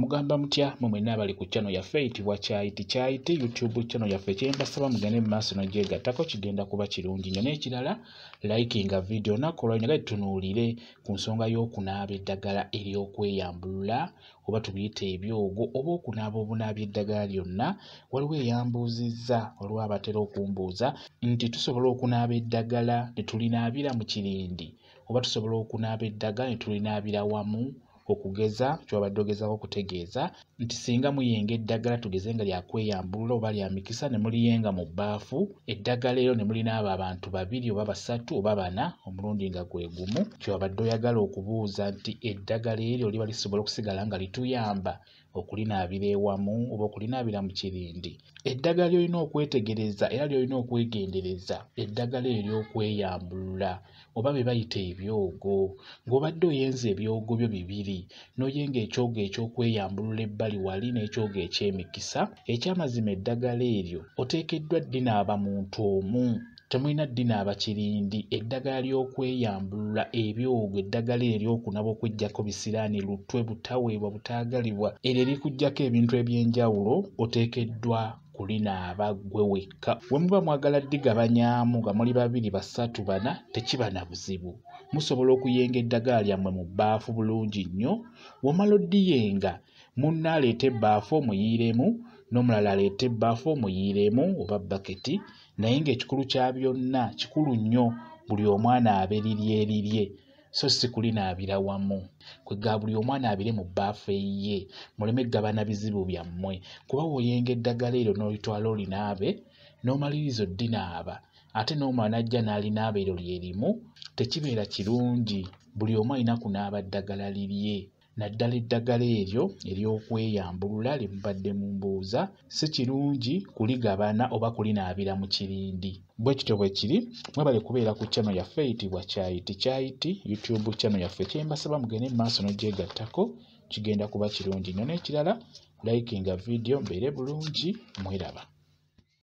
Mugamba mutya mwe mwenna abali ku channel yaffe eyitibwa Kyayiti Kyayiti YouTube channel yaffe? Kyembasaba mugende mu maaso n'ogyegattako, kigenda kuba kirungi nnyo. N'ekirala, likinga video. Olunaku olwaleero tutunuulire ku nsonga y'okunaaba eddagala ery'okweyambulula, oba tubiyite ebyogo, oba okunaaba obunaabya eddagala lyonna. Waliwo eyambuuzizza, waliwo abatera okumbuuza nti tusobola okunaaba eddagala ne tulinaabira mu kirindi, oba tusobola okunaaba eddagala ne tulinaabira wamu. Okugeza ky'obadde ogezaako okutegeeza nti singa muyenga eddagala, tugeze nga lyakweyambulula oba lya mikisa, ne muliyenga mu bbaafu, eddagala eryo ne mulinaaba abantu babiri oba basatu oba bana omulundi nga gwe gumu. Ky'obadde oyagala okubuuza nti eddagala eryo liba lisobola okusigala nga lituyamba okulinaabira ewamu oba okulinaabira mu kirindi. Eddagala ly'olina okwetegereza era ly'olina okwegendereza, eddagala eryo ery'okweyambulula oba be bayita ebyogo. Ng'obadde oyenze ebyogo byo bibiri, n'oyenga ekyogo eky'okweyambulula ebbali wali n'ekyogo eky'emikisa, ekyamazima eddagala eryo oteekeddwa ddinaaba muntu omu, temulina ddinaaba kirindi. Eddagala ly'okweyambulula, ebyogo, eddagala eryo ery'okunaaba okweggyako bisiraani, lutwe, butaweebwa, butaagalibwa, eryo erikuggyako ebintu eby'enjawulo, oteekeddwa kulinaaba ggwe wekka. We muba mwagala ddigabanyaamu nga muli babiri, basatu, bana, tekiba na buzibu. Musobola okuyenga eddagala lyammwe mu bbaafu bulungi nnyo. Bw'omala oddiyenga, munno aleete ebbaafu omuyiiremu, n'omulala aleete ebbaafu omuyiiremu oba bbaketi, naye ng'ekikulu kya byonna, kikulu nnyo buli omu anaabe lirye erirye, so si kulinaabira wamu. Kwegamba buli omu anaabire mu bbaafu eyiye, muleme ggabana bizibu byammwe. Kuba bw'oyenga eddagala eryo n'olitwala olinaabe, n'omaliriza oddinaaba, ate n'omulala n'ajja n'alinaaba eryo lye limu, tekibeera kirungi. Buli omu alina kunaaba ddagala lirye, naddala eddagala eryo ery'okweyambulula lye mubadde mumbuuza, si kirungi kuligabana oba kulinaabira mu kirindi. Bwe kityo bwe kiri. Mwebale kubeera ku channel yaffe eyitibwa Kyayiti Kyayiti YouTube channel yaffe. Kyembasaba mugende mu maaso n'ogyegattako, kigenda kuba kirungi nnyo. N'ekirala, likinga video, mbeere bulungi, mweraba.